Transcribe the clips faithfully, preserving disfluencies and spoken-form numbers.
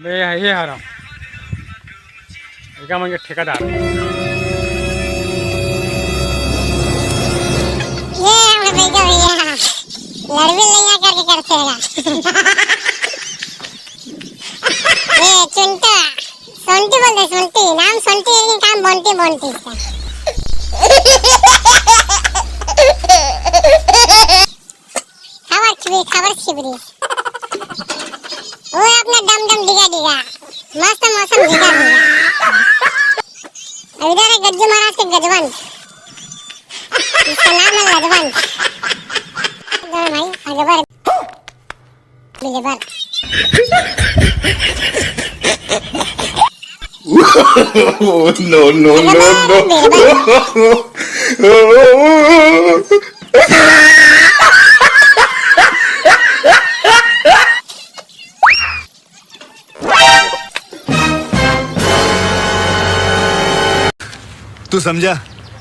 मैं ये हरा, एका मन के ठेकेदार। ये हमर भैया, भैया, लड़बे लैया करके करथे एला। ये चुनटा, सोंटी बोलथे, सोंटी, नाम सोंटी है, लेकिन काम बोंटी, बोंटी इसका। खबर छिपरी, खबर छिपरी। वो अपना डम डम डिगा डिगा। मस्त मौसम भीगा भीगा। इधर है गज्जू महाराज के गजवंत। इसका नाम है लजवंत। दोनों भाई, और जबर, जबर। Oh, no, no, no, no. तू समझा?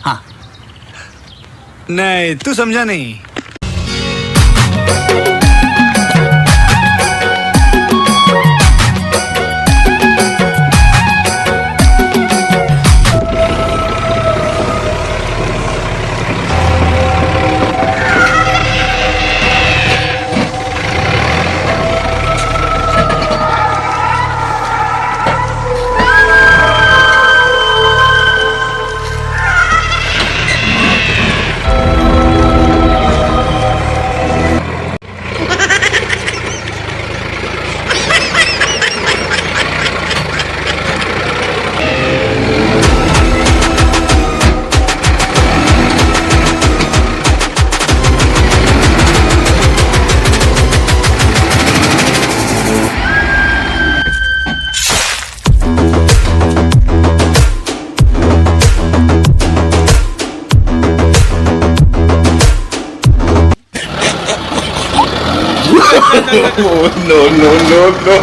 हाँ। नहीं, तू समझा नहीं। Oh, no, no, no, no.